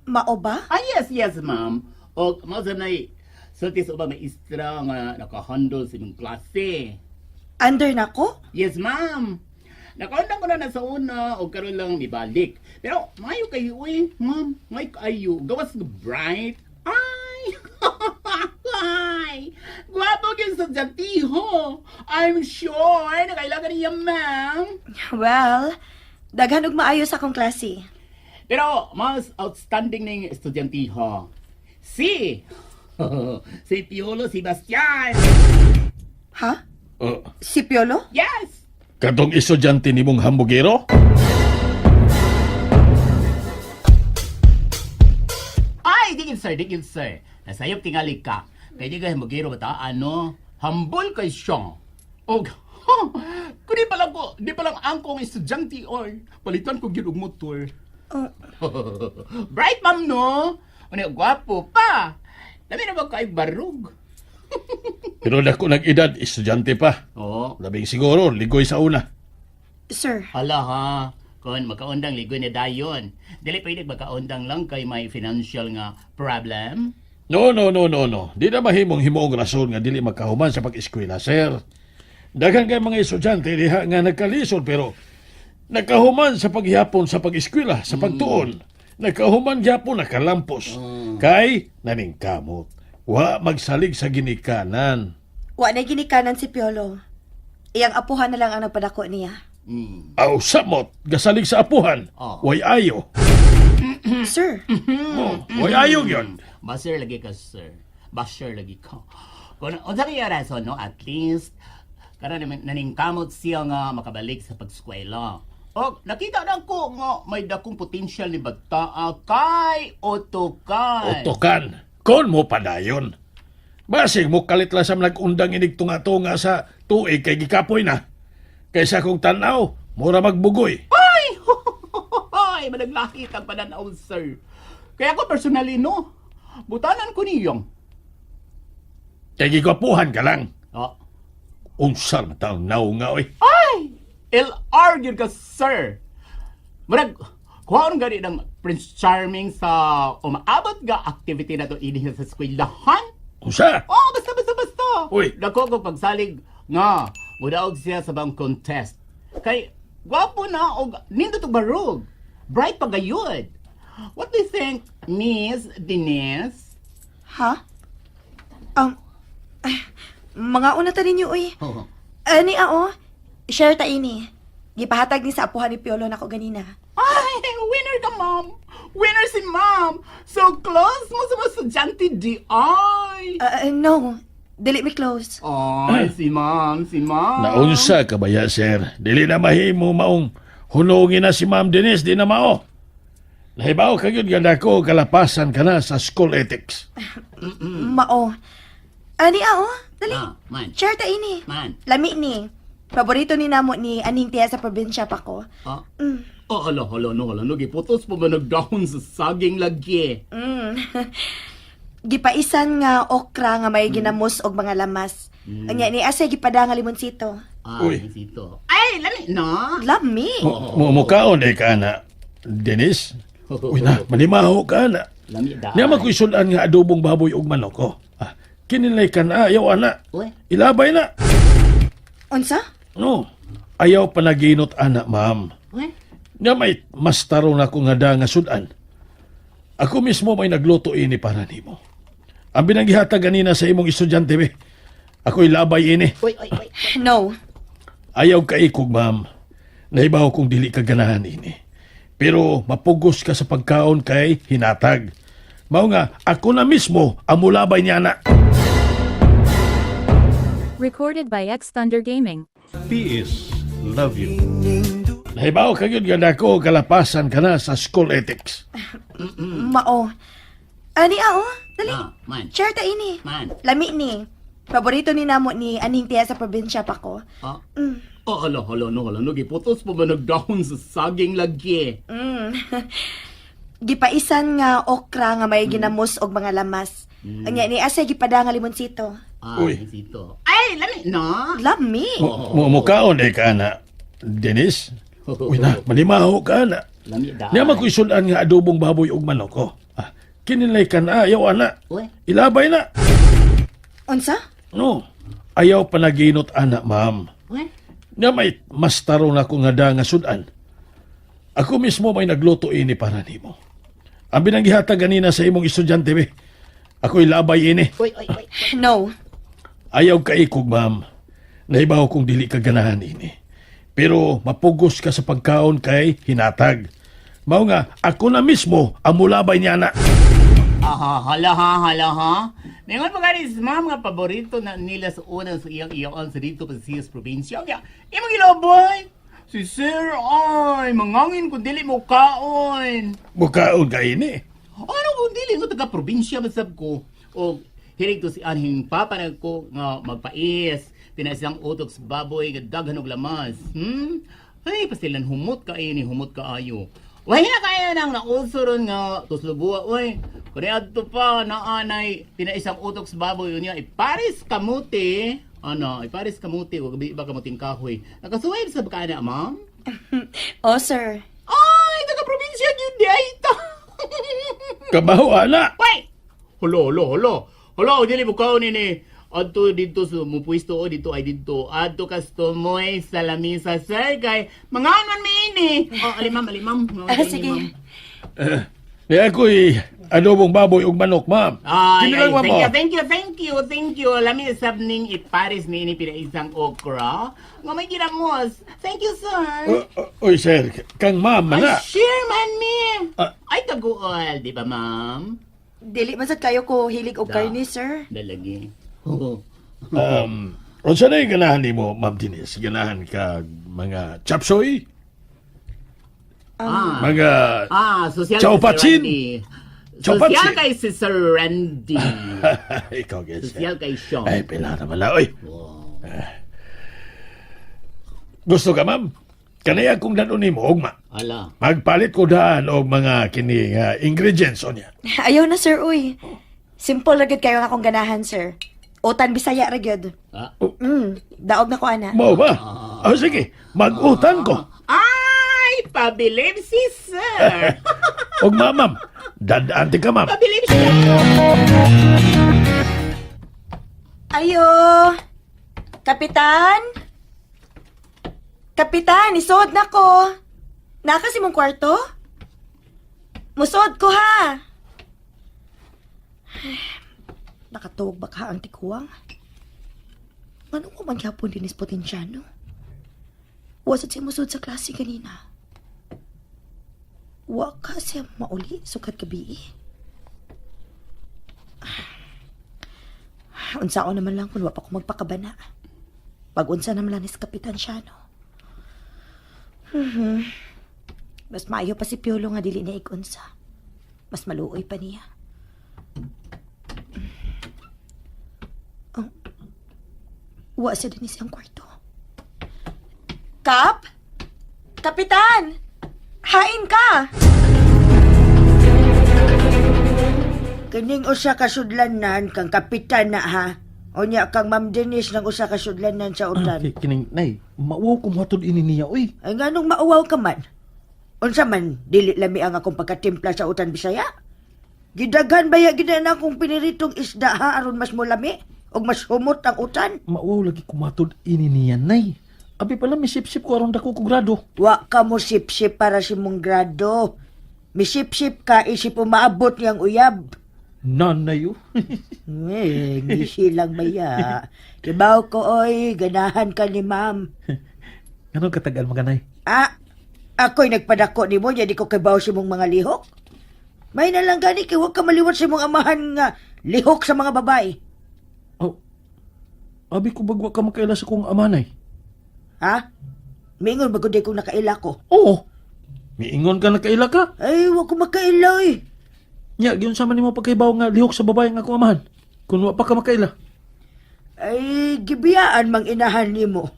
Mao ba? Ah, yes, yes, ma'am. O, mao sa nay, sulti sa ubang maestra nga nakahandle sa imong klase. Under na ko? Yes, ma'am. Nakaundang ko na na sa una o karon lang mibalik. Pero mayo kayo uy, ma'am. Mayo kayo. Gawas nga bright. Ay! Ay! Gwapo gyud sa jatiho. I'm sure na kailangan niya, ma'am. Well, daghan og maayo sa akong klase. Pero mas outstanding ning estudyante ho. Si si Piolo Sebastian. Ha? Oh, Si Piolo? Yes. katong estudyante nimong hambugero? Ay, digil sir, digil sir. Nasayop tingali ka. Kaya di ka magiro bata, ano? Hambol kay siya. Og, kung di pa lang ko, di pa lang angkong estudyante, oy. Palitan ko gyud og motor. Oh. Bright ma'am, no? Ano, gwapo pa. Dami na ba kay barug? Pero dako nag edad, estudyante pa. Oo. Labing siguro, ligoy sa una. Sir, Hala ha. Kon makaundang ligoy na dayon. Dili pwede makaundang lang kay may financial nga problem. No, no, no, no, no. Di na mahimong himuong rason nga dili makahuman sa pag-eskwela, sir. Daghan kay mga estudyante diha nga nagkalisod pero nakahuman sa paghihapon sa pag-eskwela, sa pagtuon. Nakahuman gyapon nakalampos. Kay naningkamot. Wa magsalig sa ginikanan. wa na ginikanan si Piolo. Iyang apuhan na lang ang nagpadako niya. Aw samot, gasalig sa apuhan. Oh. Way ayo. Sir, Oh, way ayo gyud. Basher lagi ka, sir. Basher lagi ka. Kung unsa kaya rason, no? At least, karon naningkamot siya nga makabalik sa pagskwela. O, nakita na ko nga may dakong potensyal ni bataa kay Otokan. Otokan, kon mo padayon. Basig mo kalit lang sa nagundang inig tunga-tunga sa tuig kay gikapoy na. Kaysa kong tanaw, mura magbugoy. Ay! Ay, managlakit ang pananaw, sir. Kaya ako personally, no? Butanan ko niyong. Kay gigwapuhan ka lang. Oh. Unsa man taong naunga oy. Ay! LR gyud ka, sir. Murag, kuhaan gani ng Prince Charming sa umaabot ga activity na to ini sa eskwelahan. Unsa? Oh, basta, basta, basta. Uy. Dako ko pagsalig nga, mudaog siya sa bang contest. Kay, gwapo na og nindot og barug. Bright pa gayud. What do you think, Miss Denise? Ha? Ay, mga una ta ninyo, uy. Oh. Ani, ao. Share ta ini. Gipahatag ni sa apuhan ni Piolo nako ganina. Ay, winner ka, ma'am. Winner si ma'am. So close mo sa mga estudyante di ay. No. Dili mi close. Ay, si ma'am, si ma'am. Naunsa ka ba ya, sir? Dili na mahimo maong hunungin na si Ma'am Denise, di na mao. Nahibaw ka gyud nga dako kalapasan ka na sa school ethics. Mao. Ani, ao. Dali. Ah, man. Share ta ini. Man. Lami ni. Paborito ni namo ni aning tiya sa probinsya pa ko. Ah. Oh, hala, hala, no, hala, no, giputos pa ba nagdahon sa saging lagi? Gipaisan nga okra nga may ginamos og mga lamas. Anya ni asa gipada nga limonsito. Ah, Uy. Sito. Ay, lami, no? Lami. Mo mukaon eh ka na, Denise. Uy na, manimaho ka na. Lami da. Niya man ko'y sudan nga adobong baboy ug manok ko. Ah, kinilay ka na, ayaw ana. Uy. Ilabay na. Unsa? No, ayaw panaginot ana, ma'am. Uy. Nga may mas tarong na ko nga da nga sudan. Ako mismo may nagluto ini para nimo. Ang binanggihatag ganina sa imong estudyante, be. Ako'y labay ini. Uy, uy, uy. No. Ayaw kaikog, ma'am. Nahibaw kung dili ka ganahan ini. Pero mapugos ka sa pagkaon kay hinatag. Mao nga, ako na mismo ang mulabay niya na. Recorded by X Thunder Gaming. PS Love you. Nahibaw ka gyud nga dako kalapasan ka na sa school ethics. Mao. Ani ao. Dali. Ah, man. Share ta ini. Man. Lami ni. Paborito ni namo ni aning tiya sa probinsya pa ko. Ah. Oh, hala, hala, no, hala, no, giputos pa ba nagdahon sa saging lagi? Gipaisan nga okra nga may ginamos og mga lamas. Anya ni asa gipada nga limonsito. Ah, Uy. Sito. Ay, lami, no? Lami. Mo mukaon eh ka na, Denise. Uy na, manimaho ka na. Lami da. Niya man ko'y sudan nga adobong baboy ug manok ko. Ah, kinilay ka na, ayaw ana. Uy. Ilabay na. Unsa? No, ayaw panaginot ana, ma'am. Uy. Nga may mas tarong na ko nga da nga sudan. Ako mismo may nagluto ini para nimo. Ang binanggihatag ganina sa imong estudyante, be. Ako'y labay ini. Uy, uy, uy. No. Ayaw kaikog, ma'am. Nahibaw kung dili ka ganahan ini. Pero mapugos ka sa pagkaon kay hinatag. Mao nga, ako na mismo ang mulabay niya na. Aha, hala ha, hala ha. Ningon pa gani si ma'am nga paborito na nila sa unang sa iyang iyon sa dito pa sa siyas probinsya. Kaya, imong iloboy. Si sir ay, mangangin kung dili mo kaon. Mukaon ka ini. Ano kung dili nga taga probinsya masab ko. O hirig to si anhing papa na ko nga magpais. Pinasang utok sa baboy nga daghan og lamas. Ay, pasilan humot ka ini, humot ka ayo. Wala na kayo nang nauso ron nga tuslubuwa, uy. Kung adto pa naanay pinaisang utok sa baboy unya iparis kamuti. Ano, iparis kamuti o gabi ba kamuting kahoy. Nakasuway sa baka na, ma'am? Oh, sir. Ay, taga probinsya gyud di ay ito. Kabaho, ana. Wait! Holo, holo, holo. Holo, dili mo kaon ini. Adto dito sa mupuisto o dito ay dito. Adto kastomoy sa lamisa sir kay mga man mi ini. Oh, alimam, alimam. Ah, sige. Niya ako'y adobong baboy ug manok, ma'am. Ay, Kini ay, lang, ma'am, thank you, oh. thank you, thank you, thank you. Lami sab ning iparis ni ini pila isang okra. Nga may ginamos. Thank you, sir. Uy, sir, kang ma'am Ay, man na. share man mi. Ah. Ay, taguol, di ba, ma'am? Dili man sad kayo ko hilig og Da. karne, sir. Dalagi. Unsa na yung ganahan nimo, Ma'am Denise? Ganahan ka mga chop suey? Ah. Mga Ah, social Chow kay Sir Patsin. Randy. Chow Social Patsin. kay si Sir Randy. Ikaw, guys. Social kay Sean. Ay, pila naman na, oy. Wow. Gusto ka, ma'am? Kanaya kung danon nimo, ugma. Ala. Magpalit ko daan og mga kini nga ingredients o niya. Ayaw na, sir, uy. Simple ra gyud kayo nga akong ganahan, sir. Utan Bisaya ra gyud. Ah. Daog na ko ana. Mao ba? Ah, sige, mag-utan ko. Ay, pabilib si sir. Og ma'am, dadaan ka ma'am. Pabilib siya. Ayo. Kapitan? Kapitan, isod na ko. Naka si mong kwarto? Musod ko ha. Nakatuog ba ka ang tikuwang? Ano ko man gyapon dinis Potensyano? Wasad siya musod sa klase kanina. Wa ka siya mauli sukad gabi. Unsaon naman lang kung wa pa ko magpakabana. Pag-unsa naman lang ni si Kapitan siya, no? Mhm. Mas maayo pa si Piolo nga dili niya igunsa. Mas maluoy pa niya. Oh. Wa siya din siyang kwarto. Kap? Kapitan! Hain ka! Kining usa ka sudlanan kang kapitan na ha. Unya kang Ma'am Denise ng usa ka sudlanan sa utan. Ah, kining, nay, mauwaw ko matod ini niya, uy. Ay nganong mauwaw ka man? Unsa man dili lami ang akong pagkatimpla sa utan Bisaya? Gidaghan baya gid na akong piniritong isda ha aron mas mulami ug mas humot ang utan. Mauwaw lagi kumatod ini niya, nay. Abi pala, misip-sip ko aron dako ko grado. Wa ka mo sipsip para sa imong grado. Misipsip ka isip umaabot niyang uyab. Nanay, oh. Eh, ngisi lang baya. Kibaw ko oy, ganahan ka ni ma'am. Ganun katagal mga nay. Ah, ako'y nagpadako ni mo, di ko kibaw sa imong mga lihok. May na lang gani kay huwag ka maliwat sa imong amahan nga lihok sa mga babae. Oh, abi ko bagwa ka makaila sa kong amanay. Ha? Mingon ba di kong nakaila ko? Oo. Miingon ka nakaila ka. Ay, huwag ko makaila eh. Nya, giyon sa man nimo pagkaibaw nga lihok sa babae nga akong amahan. Kung wa pa ka makaila. Ay, gibiyaan mang inahan nimo.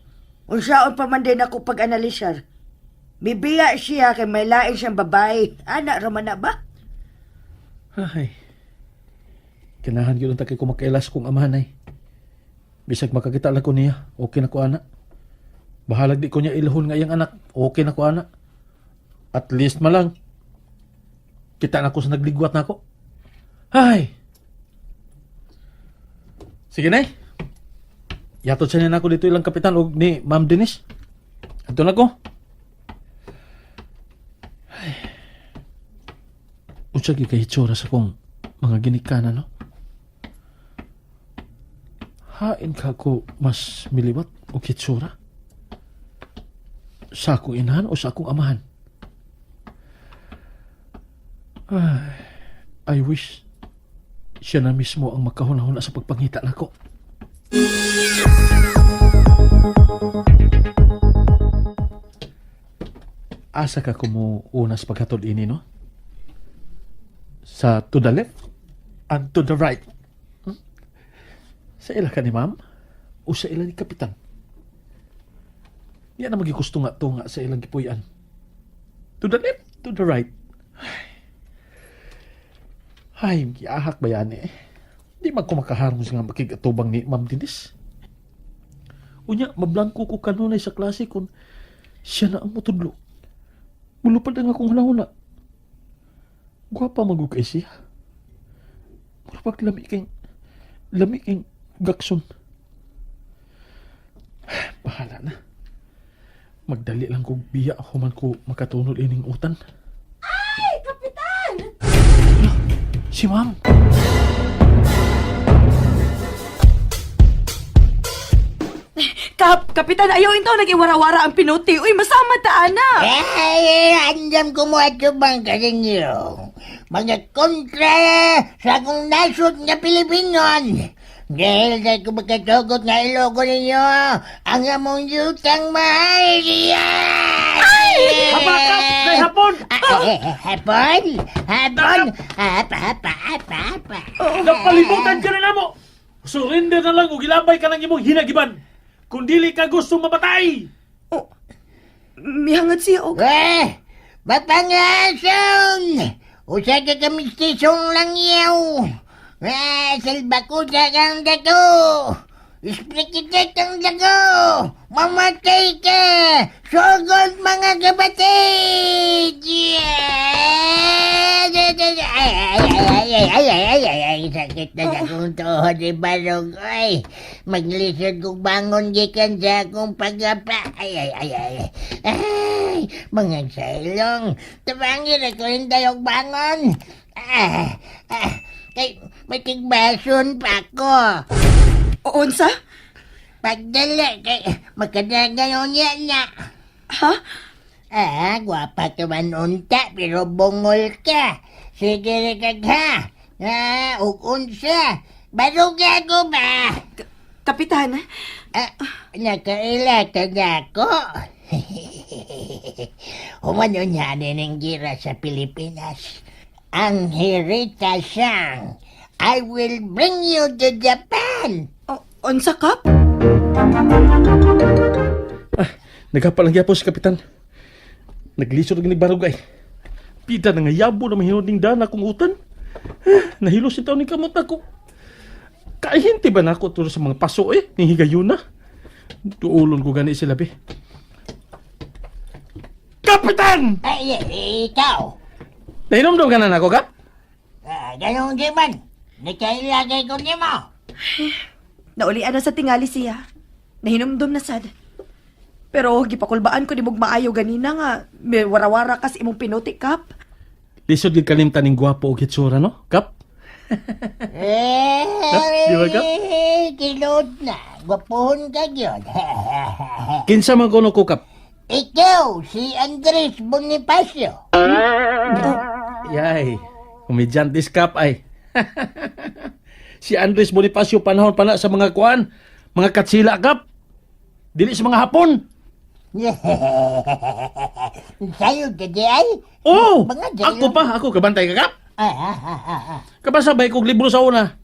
Unsaon pa man din ako pag-analisar. Mibiya siya kay may lain siyang babae. Ana, raman na ba? Ay. Kinahan gyud unta kay ko makaila sa kong amahan ay. Bisag makakita lang ko niya, okay na ko ana. Bahalag di ko niya ilahon nga iyang anak, okay na ko ana. At least malang. Kita na ko sa nagligwat na ako. Ay. Sige nay. Yatod sa niya na ako dito ilang kapitan og ni Ma'am Denise. Adto na ko. Ay. Unsa gyud kay hitsura sa kong mga ginikanan no? Hain ka ko mas miliwat og hitsura? Sa akong inahan o sa akong amahan? Ay, I wish siya na mismo ang makahuna-huna sa pagpangita nako. Asa ka kumuuna sa paghatod ini, no? Sa to the left and to the right. Hmm? Sa ila ka ni ma'am o sa ila ni kapitan? Yan ang magigusto nga to nga sa ilang gipuy-an. To the left, to the right. Ay, giahak ba yan eh? Di man ko makaharong sa nga makigatubang ni Ma'am Denise. Unya, mablangko ko kanunay sa klase kung siya na ang mutudlo. Mulupad ang akong hunahuna. Gwapa magug kay siya. Murag lami kay gakson. Bahala na. Magdali lang kog biya human ko makatunol ining utan. Ay, Kapitan! Si ma'am. Kap, Kapitan, ayaw intaw nag-iwarawara ang pinuti. Uy, masama ta, ana. Eh, andam ko mo at bang kaninyo. Mga kontra sa akong nasod nga Pilipinon. Dahil sa ko magkatugot nga ilogo ninyo, ang among yutang mahal. Ay! Habakap! Nay hapon! Hapon! Hapon! Hapa, hapa, hapa, hapa. Napalibutan ka na namo! Surrender na lang o gilabay ka ng imong hinagiban. Kung dili ka gusto mamatay! Oh, mihangad siya og... Eh, mapangason! Usa ka kamistisong langyaw! Ah, salbakuta kang dato! Isplikitet ang dago! Mamatay ka! Sugod mga kapatid! Yeah! Ay, ay, ay, ay, ay, ay, ay, ay, ay, sakit na sa akong tuhod ni Barog. Ay, maglisod kong bangon gikan sa akong pagapa. Ay, ay, ay, ay, ay, mga sailong. Tabangin ako yung dayog bangon. Ah, ah, kay, may tigbason pa ako. Unsa? Pagdala, kay, makadagayon niya na. Ha? Ah, gwapa ka man unta, pero bungol ka. Sige na kag ha. Ah, ug unsa. Baruga ko ba? Kapitan, Ah, nakaila ka na ako. Humano niya ng gira sa Pilipinas. Ang Hirita Sang, I will bring you to Japan. Unsa kap? Nagkapalang gyapon si Kapitan. Naglisod og nagbarog ay. Pida na nga yabo na mahinod ning dana kong utan. Eh, Nahilo si taon ni kamot ako. Kahinti ba nako turo sa mga paso eh, ning higayuna. Duulon ko gani sila be. Kapitan! Ay, eh, ikaw. Nahinomdom ka na nako, Kap? Ah, ganun di man. Nakailagay ko nimo. Naulian na sa tingali siya. Nahinumdum na sad. Pero gipakulbaan ko ni mong maayo ganina nga may warawara kas imong pinuti kap. Lisod gid kalimtan ning gwapo og hitsura no, Kap? Eh, Di ba, Kap? Kilod na. Gwapuhon ka yun. Kinsa man kuno ko, Kap? Ikaw, si Andres Bonifacio. Yay, komedyantes Kap ay. Si Andres Bonifacio panahon pa na sa mga kuan, mga katsila Kap. Dili sa mga Hapon. Sa'yo, dadi ay? Oh, Mga jail. ako pa, ako kabantay ka Kap. Ah, ah, ah, ah, ah. Kabasabay kog libro sa una.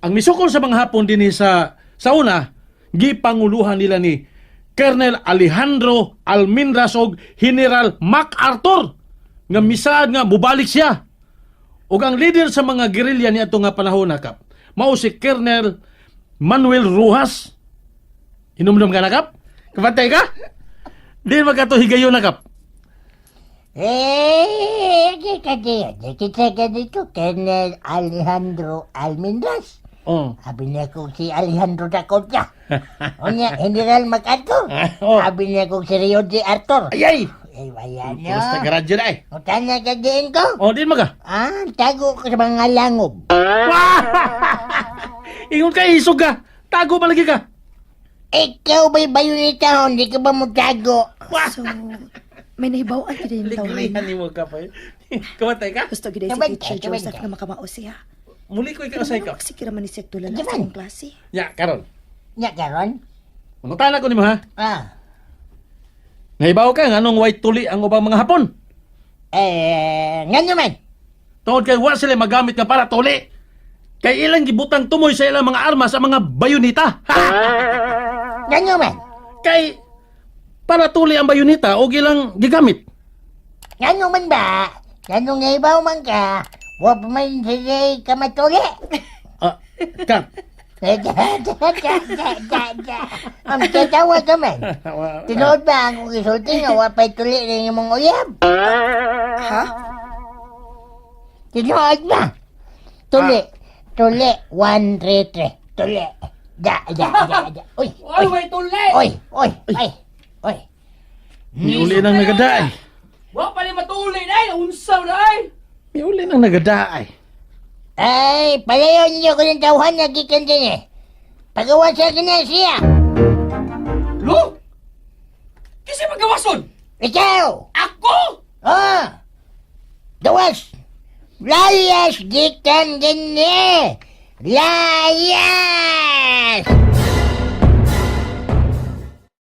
Ang misukol sa mga Hapon dinhi sa una, gipanguluhan nila ni Colonel Alejandro Almendras og General MacArthur nga misaad nga mubalik siya. Ug ang leader sa mga gerilya niadto nga panahon na Kap, mao si Colonel Manuel Rojas. Hinumdum ka na Kap? Kabantay ka? Di magkato higayon na Kap. Eh, kita diyan. Kita ka dito, Colonel Alejandro Almendras. Oh. Sabi niya kung si Alejandro da Costa. O niya, General MacArthur. Oh. Sabi niya kung si Rio de Arthur. Ayay! Ay, wala Puros no. na garadyo na eh. O tanya ka diin ko. Oh, din maga. Ah, tago ko sa mga langob. Ingon ka, isog ka. Tago palagi ka. Ikaw ba'y bayonita? Hindi ka ba mo tago? So, may nahibaw-an gid yung tawhan. Ligrihan ni mo ka pa eh. Kamatay ka? Gusto gid si Kabantay, Teacher Joseph kabantay. nga makamao siya. Muli ko ikaw sa ikaw. Sige raman ni siya tulala Di sa man. akong klase. Ya, karon. Nya karon? Mangutana ko nimo ha. Ah. Nahibaw ka nganong white tuli ang ubang mga Hapon. Eh, nga naman. Tungod kay wa sila magamit nga para tuli. Kay ilang gibutang tumoy sa ilang mga armas ang mga bayonita. Ha! Nga naman. Kay para tuli ang bayonita og ilang gigamit. Nga naman ba? Nga nung naibaw man ka, wa pa man sila kamatuli. Ah, Kap. Eh, da, da, da, da, da, da. Ang tatawa ka man. Tinuod ba ang kong isulti nga wa pa'y tuli na imong uyab? Ha? Tinuod ba? Tuli. Tuli. 1, 3, 3. Tuli. Da, da, da, da. Uy, Oy, way tuli! uy, uy, ay, uy. Miuli nang nagadaay. Wa pa ni matuli day, unsaw day. Miuli nang nagadaay. Ay, palayo ninyo ko ng tawhan na gikan din eh. Pagawa sa akin na siya. Lo? Kasi magawason. Ikaw! Ako? Ah! Gawas! Layas gikan din eh! Layas!